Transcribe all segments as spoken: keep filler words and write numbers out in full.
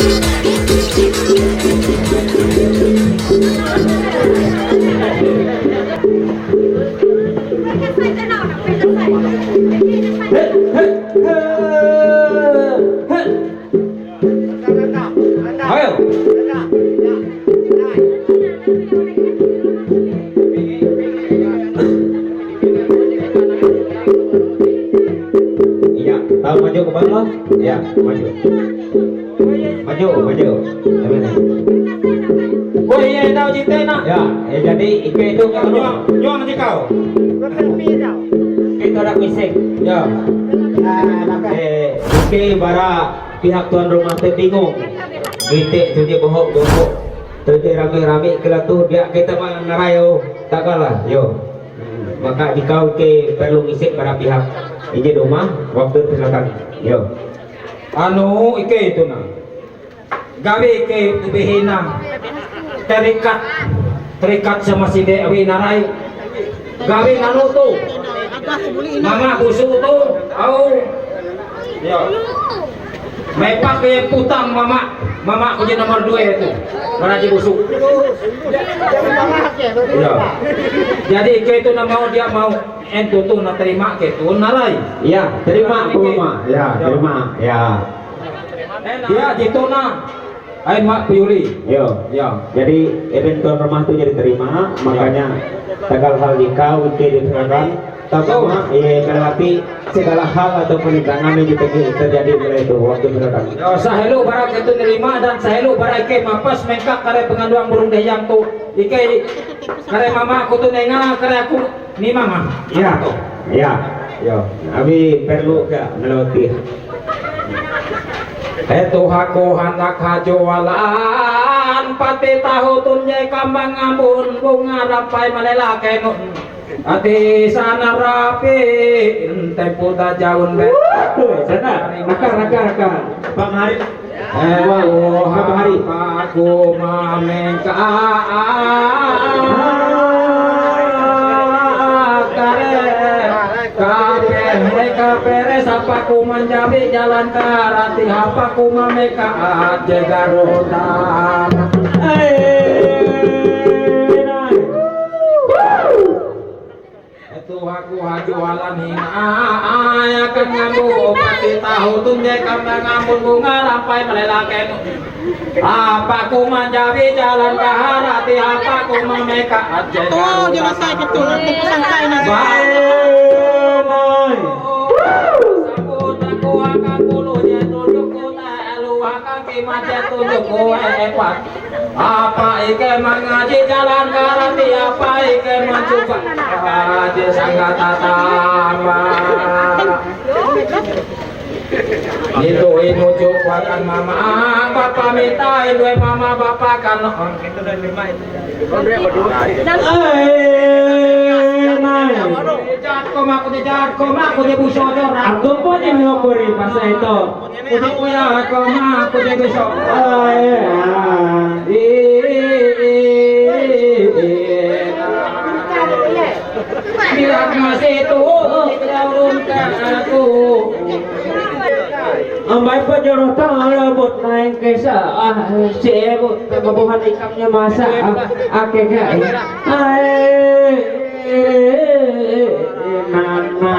Ayo. Iya, tahu maju ke bawah. Ya, maju. Maju, maju. Amin. Oh iya, tahu cerita nak. Ya, ya, jadi ikei itu kan nyuang, nyuang aja kau. Kita ada fisik. Ya. Eh, ikei bara pihak tuan rumah teh bingung. Mite tu je bohong-bohong. Terjadi rame-rame kela tu dia kita mah narayo tagalah yo. Maka ikau ke perlu ngisi bara pihak ije dumah waktu silakan. Yo. Anu ikei itu nah. Gawi ikei lebih hina. Terikat, terikat sama sinde awi narai. Gawi nanu tu. Mama busu tu, au. Ya. Mepak ke putang mama, mama ku je nomor dua itu. Maraji busu. Ya. Jadi ikei tu na mau dia mau, en tutu na terima ke tu narai. Ya, terima, Mama. Ya, terima. Ya. Dia jitu na. Ain mak piuli. Yo. Ya. Jadi, ewen tuan rumah tu jadi terima, makanya tagal hal nikah, oke, diserahkan. Tapi, eh, kalau hati segala hal atau penintangan yang kita terjadi mulai itu waktu silakan. Ya, sahelo bara ketu nerima dan sahelo bara ikei mapas mengkak kare penganduang burung dayang tu. Ikei kare mama aku tu nenga kare aku ni mama. Ya, ya, yo. Abi perlu ke melewati. Etu aku handak hajualan pati tahu tunje kambang ambun bunga rampai malela kenun. Ati sana rapi tempo tajaun be. Tuh, sana. Akar, akar, akar. Pamari. Wah, wah, pamari. Aku mamengka kare. Kapeh, kapeh, sapaku manjabi jalan karati hapaku mameka aje garutan. Etu aku hajualan hina ayakan ngambu pati tahu tunje kambang ambun bunga rampai malela kenu. Apaku manjabi jalan kaharati apaku mameka aje. Betul, jangan saya betul. Aku pesan kain aja. Baik. Sabut aku akan puluh je tunjuk kota alu akan kimat je tunjuk kue epat. Apa ike mangaji jalan karati, apa ike mancoba aja sangat tatamba. Itu inuju akan mama, bapa minta dua mama bapa kan. Eh, mai. Jat koma aku jat koma aku je busodor. Aku pun yang ngopori pas itu. Puji uya koma puji besok. Bilang masih tuh, jauh ke aku. Ambai penyuruh tak lembut naik kesa. Ah, si ibu, pembuhan ikannya masak. Ah, oke, guys. Hai, mama.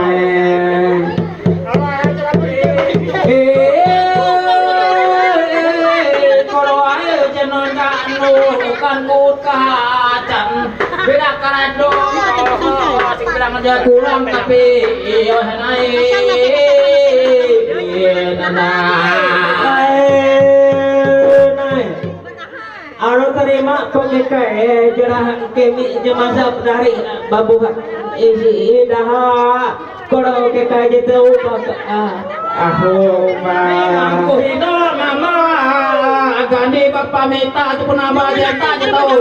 Beda karado, sing bilang aja kurang tapi iyo nai. Nana. Aro terima pengikah eh jerah kemi jemasa dari babuhan isi daha. Kalau ke kaji tahu baka ah. Aku mah. Aku hina mama. Gandhi bapa minta aja pun abah jeta aja tahu.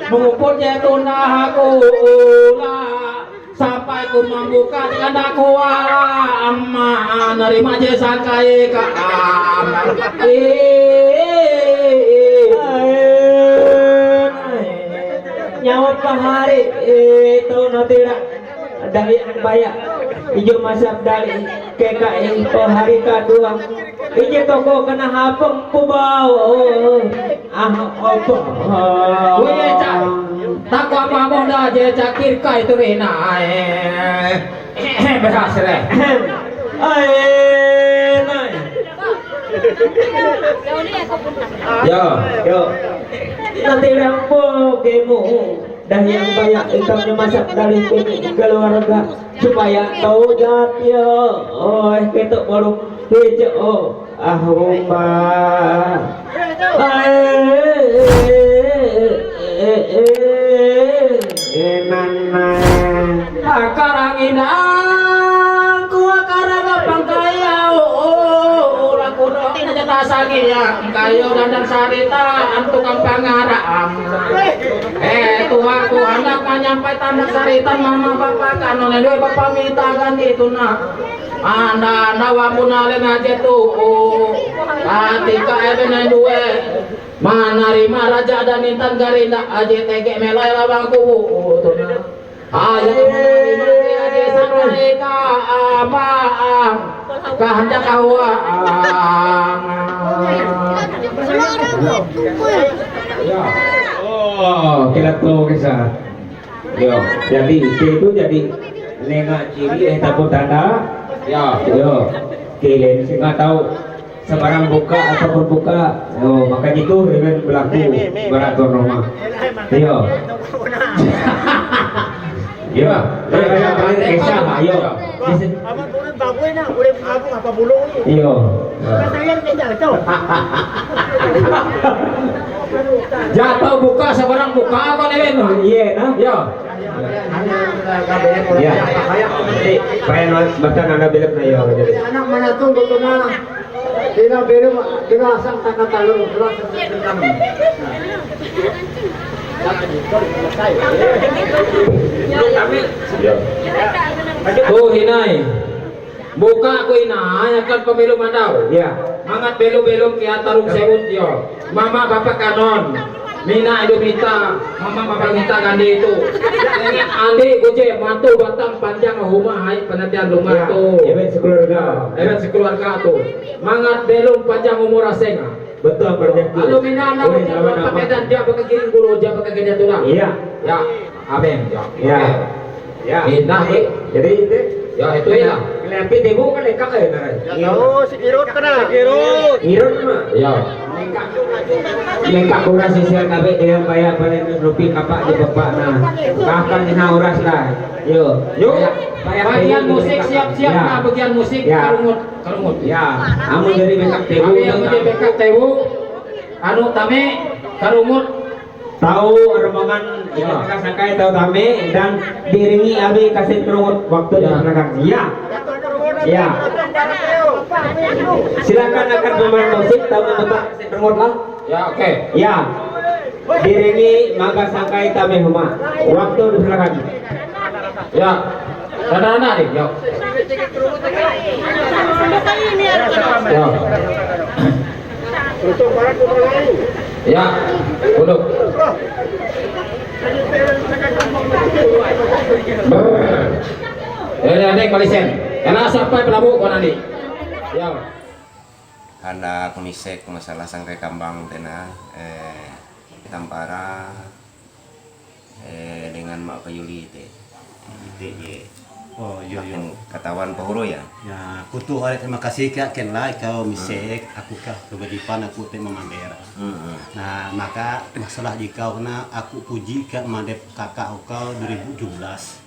Mengupur je tunda aku lah. Sampai ku membuka kandakku ama nerima je sangkai ka ama. Nyawa pahari itu no tidak. Dahlia baya ijo masap dali keka ipo hari kadua. Ije toko kena hapeng pubau. Ah, opo. Weh, Cak. Tako apa moda je cakir kai tu rina, eh. Berhasil, eh. Ai, nai. Yo. Yo. Nanti rempok kemu. Dah yang banyak ikam masak dari sini keluarga supaya tahu jat yo. Oh, ketok baru hijau. Oh, ah, rumba. Ai, eh, eh, eh, eh, nana. Akarang indangku, akarang pangkayau, oh, urang kuno aja tasangi ya, kayu dandan sarita, antu kang pangaraam. Eh, tuha ku handak manyampai tanda sarita mama bapa kan, oleh dua bapa mita kan itu nah. Anda, anda wapun alem aja tuh, oh. Katika eben due. Manarima raja dan intan garinda aje tege melai lawang kuwu tuna. Ayo manarima aje sampai ka amaang kahandak kawa. Ya. Oh, kilat tuh kisah. Yo, jadi itu jadi nenga ciri eh tapur tanda. Ya. Yo, kelen sing tahu. Sebarang buka ataupun buka, oh, maka gitu dengan berlaku beratur rumah. Iya. Iya. Iya. Iya. Jatuh buka sebarang buka apa nih? Iya, nah. Iya. Ya. Jadi, pengen baca nada belok na ya. Jadi. Anak mana tunggu tu nah. Bila belum bila asal tangkap talon, bila selesai. Ya. Tuh, Hinai. Buka ku ina, ayakan pamilu mandau. Ya. Mangat belom-belom kea tarong sewut yo. Mama bapa kanon. Mina idu mita, mama bapa mita gande itu. Dengan andi guje mantu batang panjang huma hai penantian rumah tu. Ya, ewen sekeluarga. Ewen sekeluarga tu. Mangat belom panjang umur aseng. Betul, berarti. Lalu mina anda pakai dan dia pakai kiring guru, dia pakai kerja tulang. Iya. Ya. Amin. Ya. Ya. Oke. Ya. Indah, eh. Jadi itu. Ya, itu ya. Tapi tibu kan lekak ya, nah. Ya, tahu si Kirut kena. Kirut. Kirut mah. Ya. Lekak kurang sisian kabe dengan bayar paling rupi kapak di bapak nah. Bahkan ina uras lah. Yo. Yo. Bagian musik siap-siap nah, bagian musik karungut, karungut. Ya. Amun jadi lekak tibu. Amun jadi lekak tibu, anu tame karungut. Tahu rombongan, ya, sangkai tahu tame dan diiringi abi kasih kerungut waktu di belakang. Ya. Ya. Silakan akan pemain musik tahu membentuk kasih kerungut lah. Ya, oke. Ya. Diiringi mangga sangkai tame huma. Waktu di belakang. Ya. Tanda-tanda nih, yuk. Ya. Ya, duduk. Ya, ya, dek, malisen. Karena sampai pelabuh kau nanti. Ya. Handak misek masalah sangkai kambang tena, eh, tampara eh, dengan Mak Payuli te. Ite je. Oh, iya, iya. Akan katawan pahuro ya. Ya, kutu hari terima kasih kak ken lah kau misek, aku kah kewajiban aku te memander. Hmm, hmm. Nah, maka masalah jikau kena aku puji kak mandep kakak kau dua ribu tujuh belas.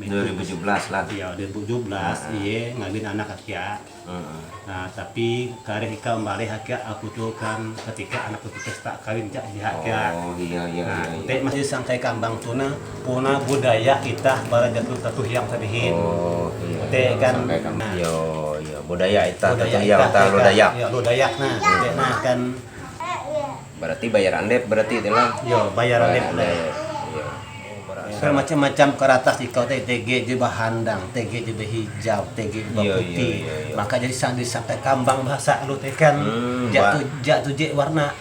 Dua ribu tujuh belas lah. Iya, dua ribu tujuh belas, nah. Iya, ngawin anak akia. Heeh. Nah, tapi kareh ikau mbaleh akia aku tu kan ketika anak aku pesta kawin jak lihat akia. Oh, iya, iya, nah, iya, iya. Te masih sangkai kambang tu nah, puna budaya itah bara jatuh tatuh yang sabihin. Oh, iya. Te iya, kan, sangkai kambang. Nah. Yo, iya, budaya itah budaya tatuh yang itah, tah te budaya. Kan, ya, budaya. Nah, hmm. Te nah kan. Berarti bayar andep berarti itulah. Yo, bayar andep. Bayar andep. Iya. Kan macam-macam karatas ikau te, tege je bahandang, tege je bahijau, tege je baputih. Iya, iya, iya, iya. Maka jadi sandi sampai kambang bahasa lu te kan. Hmm, jatuh, jatuh je warna.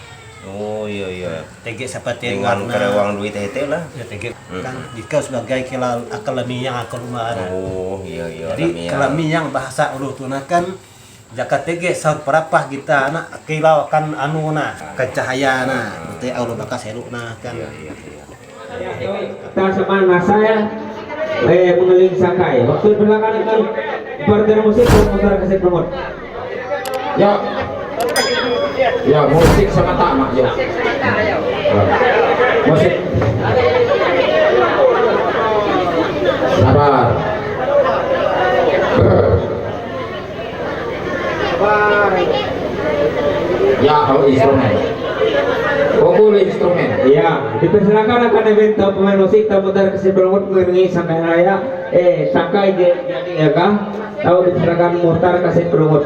Oh, iya, iya. Tege seperti dengan warna. Karewang duit hete lah. Ya, tege. Hmm. Kan ikau sebagai kela-, akal lamiang, akal umar. Oh, iya, iya. Jadi lamiang. Kelamiang bahasa lu tu nah kan Jaka tege sahut parapah gita na kilau akan anu na, akan cahaya na. Te aulo bakas helo na kan. Iya, iya, iya. Kita sama masa ya. Eh, mengeliling sakai. Waktu berlakan dengan partner musik memutar kaset promote. Ya. Ya, musik sama tamak ya. Ya. Musik. Sabar. Ya, oh, instrumen. Pukul instrumen. Ya, dipersilakan akan event atau pemain musik tamu dari Kesimpulungut mengiringi sampai raya. Eh, sakai je jadi ya kah? Tahu dipersilakan mutar kasih perungut.